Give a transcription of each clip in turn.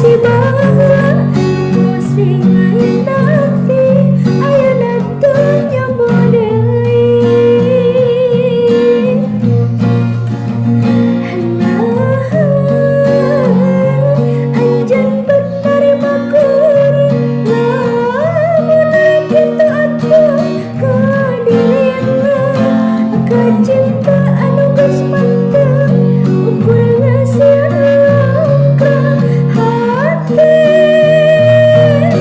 si baheula pusing aing nanti ayeuna teu nyoba deui. Nah, anjeun bet narima kuring, lamun rek kitu atuh ka dirina ka cinta anu geus mantep ukur ngasihan longkrang hate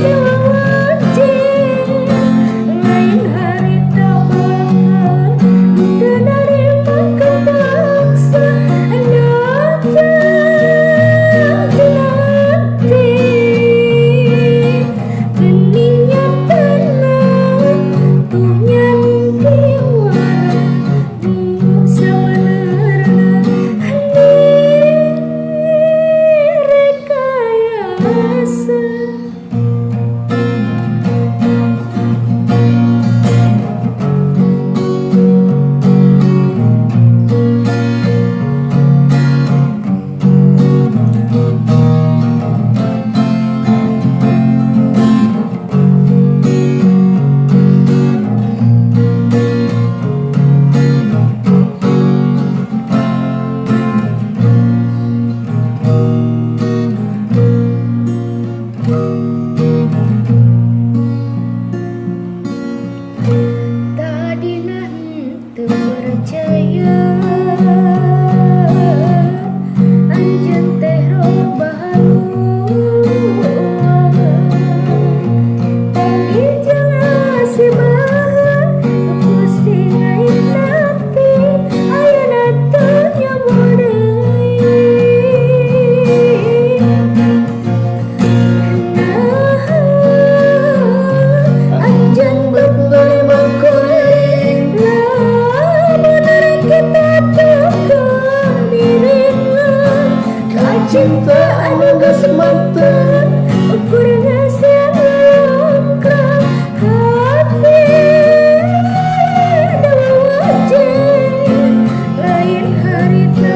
dewa wajib lain harita bakal teu narima kapaksa datang nanti geuning nyatana tuh nyandiwara nu sabenerna hening rekayasa. Tadina henteu percaya anjeun teh robah haluan tadi jelas si baheula pusing aing tapi ayeuna teu nyoba deui. Nah, anjeun bet narima kuring, lamun rek kitu atuh ka dirina ka cinta anu geus mantep ukur ngasihan longkrang hate dewa wajib lain harita.